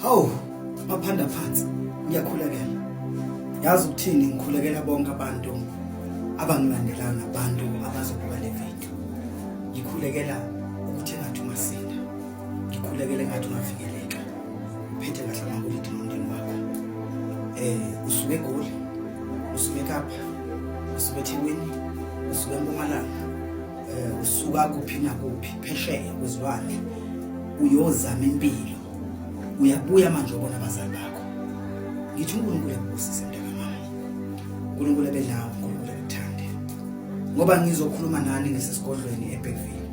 Hawu, maphanda phansi, ngiyakhulekela. Yazi ukuthini, ngikhulekela bonke abantu abangilandelayo nabantu abazobuka le video. Ngikhulekela ukuthi engathi ungasinda. Ngikhulekela engathi ungavikeleka. Uphethe kahle amaholidi nomndeni wakho. Usuke eGoli, usuke eKapa, usuke eThekwini, usuke eMpumalanga, usuka kuphi nakuphi phesheya kwezilwandle uyozama impilo. Uyabuya manje ubona abazali bakho. Ngithi uNkulunkulu akubusise mntakamama. uNkulunkulu abe nawe, uNkulunkulu akuthande. Ngoba ngizokhuluma nani ngisesigodlweni eBergville.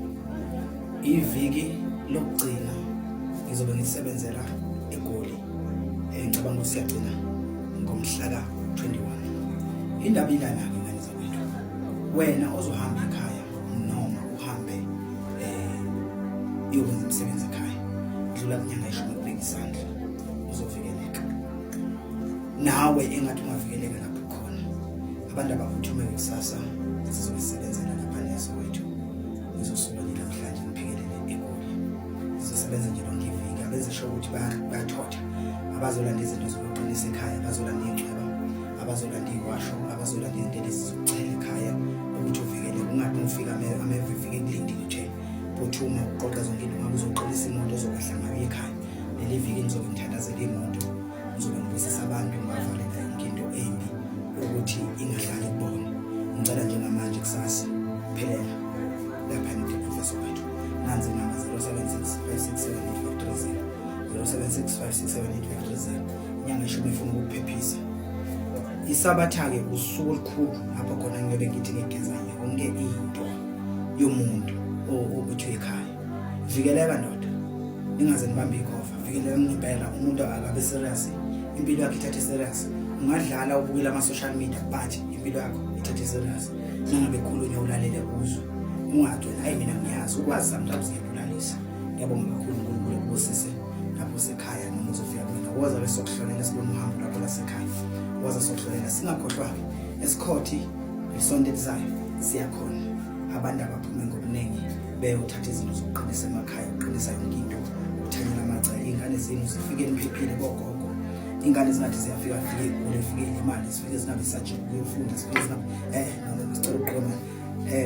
Iviki lokugcina ngizobe ngisebenzela eGoli. Ngicabanga ukuthi siyagcina ngomhla ka-21. Indaba ilana-ke ngane zakwethu. Wena ozohamba ekhaya noma uhambe uyokwenza imisebenzi ekhaya, dlula kunyanga ishumi kubeka isandla uzovikeleka. Nawe engathi ungavikeleka lapho khona. Abantu abaphuthume kusasa sizobe sisebenzela lapha neSoweto. Ngizosuka nje namhlanje ngiphikelele eGoli. Sizosebenza nje lonke iviki. Abenze sure ukuthi bayathotha. Abazolanda izinto zokuqinisa ekhaya, abazolanda iy'ncweba, abazolanda iy'washo, abazolanda izinto lezi zokuchela ekhaya ukuthi uvikeleke. Ungathi uma ufika ameva efike ekulindile nje, phuthuma uqoqa zonke into ngabe uzoqinisa imoto ozokwehla ngayo ekhaya. Leli viki ngizobe ngithandazela imoto, ngizobe ngibusisa abantu, ngibavalela yonke into embi ukuthi ingahlali kubona. Ngicela njengamanje kusasa phelela lapha ngithi Soweto. Nansi inamba 076 567 8530 076 567 8530. Inyanga ishumi ifuna ukuphephisa. Isabatha-ke usuku olukhulu lapho khona ngiyobe ngithi ngigeza yonke into yomuntu othi ekhaya. Vikeleka ndoda, ningaze nibambe ikhova. Vikeleka ngempela, umuntu akabe serious, impilo yakhe ithathe serious. Ungadlala ubukela ama-social media but impilo yakho ithathe serious. Nangabe khulunywa ulalele uzwe, ungathi wena hayi mina ngiyazi. Ukwazi sometimes ngiyabulalisa. Ngiyabonga kakhulu, uNkulunkulu akubusise lapho usekhaya noma uzofika kumina. Woza ke sokuhlolela sibone uhambo lwakho lasekhaya. Woza sokuhlolela, singakhohlwa-ke esikhothi isonto elizayo siyakhona. Abantu abaphume ngobuningi beyothatha izinto zokuqinisa emakhaya, ukuqinisa yonke into, ukuthanyela amacala. Iy'ngane zenu zifike niphephile kogogo. Iy'ngane zingathi ziyafika fike igule, fike ilimale, zifike zingabe zisajika ukuyofunda, zifike zingabe noma sicela ukuqoma.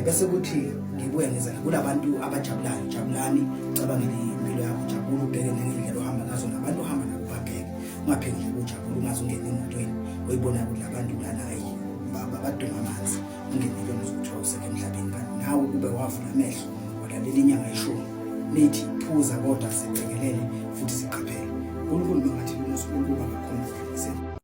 Bese kuthi ngibuye ngiza kulabantu abajabulayo. Jabulani, ucabangele impilo yakho, jabula ubheke ngendlela ohamba ngazo nabantu ohamba nabo babheke. Ungapheki nje ukujabula ungaze ungene emotweni oyibona ukuthi labantu lana hayi badunga amanzi. Ungene emotweni uzokuthiwa usekho emhlabeni, kanti nawe kube wavula amehlo walalela inyanga ishumi nithi phuza, kodwa sibhekelele futhi siqaphele. uNkulunkulu mangathi umusa, uNkulunkulu.